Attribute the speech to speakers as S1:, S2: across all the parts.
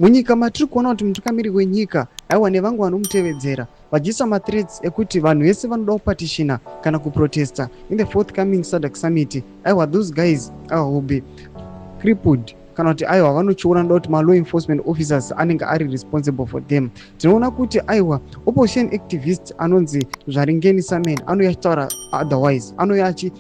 S1: Munyika matiri kuona kuti mutungamiri wenyika, aiwa, nevamwe vanomutevedzera vachiisa mathreats ekuti vanhu vese vanoda kupetitiona kana kuprotesta in the forthcoming SADC summit, aiwa, those guys, aiwa, will be crippled, kana kuti, aiwa, vanochiona noda kuti malaw enforcement officers anenge ari responsible for them. Tinoona kuti, aiwa, opposition activist anonzi Zvaringeni Samen anouya achitaura otherwise, anouya achi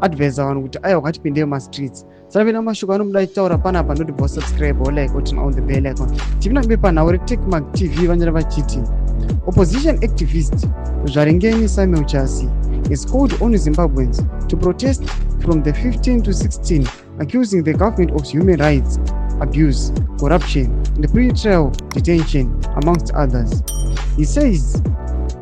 S1: advisa vanhu kuti, aiwa, ngatipinde mumastreets. Tisapinda mashoko anomuda achitaura panapa, noti bo subscribe or like or turn on the bell icon. Tipinda bepanhau reTechmark TV, vanyora vachiti opposition activist Zvaringeni Samuel Chasi is called on Zimbabweans to protest from the 15 to 16, accusing the government of human rights abuse, corruption and pre-trial detention, amongst others. He says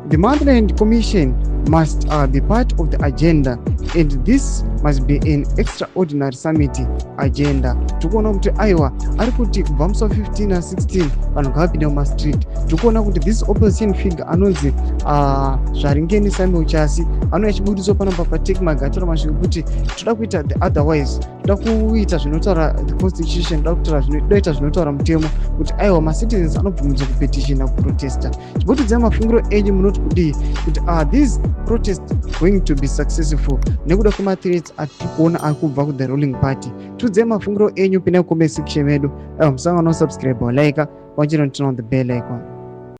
S1: the Motherland Commission must be part of the agenda and this must be an extraordinary summit agenda. Tikuona kuti, aiwa, ari kuti kubva musi wa15 na16 vanhu ngavapinde mumastreet. Tikuona kuti this opposition figure anonzi Zvaringeni Samuel Chasi anouya achibudiswa panapa paTechmag, ataura mashoko ekuti toda kuita the otherwise, toda kuita zvinotaura the constitution, toda kuita zvinotaura mutemo, kuti, aiwa, macitizens anobvumidzwa kupetitiona, kuprotesta. Chimbotiudzai mafungiro enyu, munoti kudii kuti are these protest going to be successful nekuda kwemathreats atiri kuona ari kubva kuthe ruling party? Tiudzai mafungiro enyu, pinai comment section medu. Aiwa, musangano, subscribe, like, wachino turn on the bell icon.